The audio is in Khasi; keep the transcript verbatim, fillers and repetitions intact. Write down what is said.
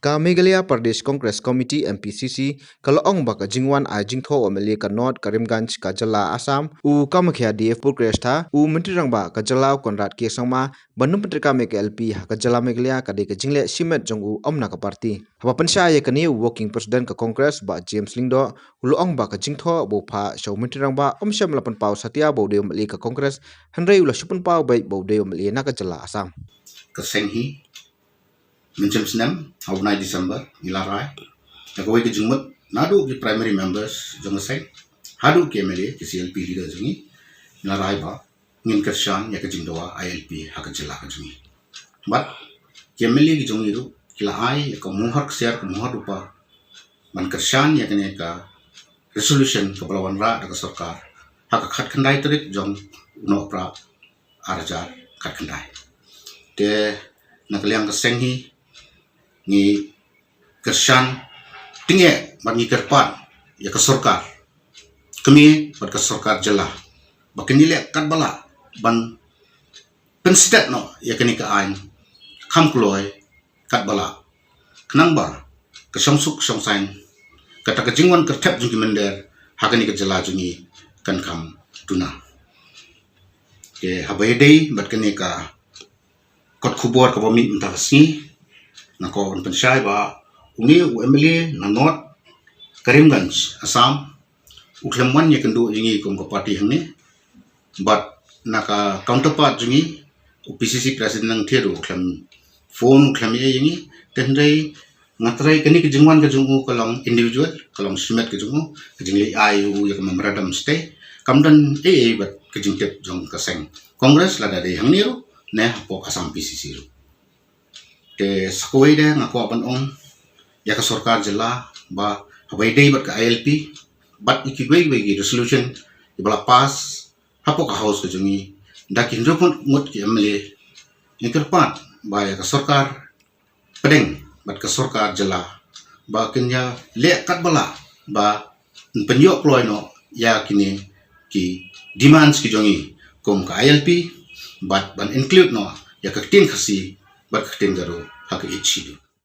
Ka Meghalaya Pradesh Congress Committee, M P C C, ka la ong ba ka jingwan ai jingthoh u M L A ka North Karimganj ka jylla Assam, u Kamakhya D F Purkreshtha, u Myntri Rangbah ka jylla u Conrad K Sangma, ban ym pyntreikam ïa ka I L P ha ka jylla Meghalaya ka dei ka jingleh shimet jong u, ym na ka party. Haba pynshai ïa kane, u Working President ka Congress Bah James Lyngdoh, u la ong ba ka jingthoh ba u phah sha u Myntri Rangbah ym shym la pynpaw satia ba u dei u M L A ka Congress, hynrei u la shu pynpaw beit ba u dei u M L A na ka jylla Assam. Ka seng hi, mynshem snem, ha u bnai December, ngi la rai ïa kawei ka jingmut naduh ki primary members jong ka seng haduh ki M L A, ki C L P leader jong ngi, ngi la rai ba ngin kyrshan ïa ka jingdawa I L P ha ka jylla ka jong ngi. Bad ki M L A ki jong ngi ruh ki la ai ïa ka mohor ksiar, ka mohor rupa, ban kyrshan ïa kane ka resolution kaba la wanrah da ka sorkar ha ka khatkhyndai tarik jong u Nohprah ar hajar khatkhyndai. Te na ka liang ka seng hi, ngi kyrshan tyngeh bad ngi kyrpad ïa ka sorkar kmie bad ka sorkar jylla ba kin ïaleh katba lah ban pynstet noh ïa kane ka aiñ kham kloi katba lah, khnang ba ka shongsuk shongsaiñ, kata ka jingwan kyrthep jong ki mynder ha kane ka jylla jong ngi kan kham duna. Te haba ïadei bad kane ka kot khubor kaba mih mynta ka sngi, nga kwah ban pynshai ba une u M L A na North Karimganj, Assam, u khlem wan ïakynduh ïa ngi kum ka party hangne, bad na ka counterpart jong ngi, u P C C President Langthir ruh u khlem phone, u khlem ïa ïa ngi. Te hynrei nga tharai kane ka jingwan ka jong u ka long individual, ka long shimet ka jong u, ka jingleh ai u ïa ka memorandum stay, kam don ei ei bad ka jingtip jong ka seng Congress, lada dei hangne ruh ne hapoh Assam P C C ruh. Te sa kawei de nga kwah ban ong ïa ka sorkar jylla ba haba ïadei bad ka I L P bad ïa kiwei kiwei ki resolution kiba la pass hapoh ka House ka jong ngi da ki hynriew ngut ki M L A, ngi kyrpad ba ïa ka sorkar pdeng bad ka sorkar jylla ba kin ïaleh katba lah ban pynïoh kloi noh ïa kine ki demands ki jong ngi kum ka I L P, bad ban include noh ïa ka ktien Khasi bad ka ktien Garo ha ka Eighth Schedule.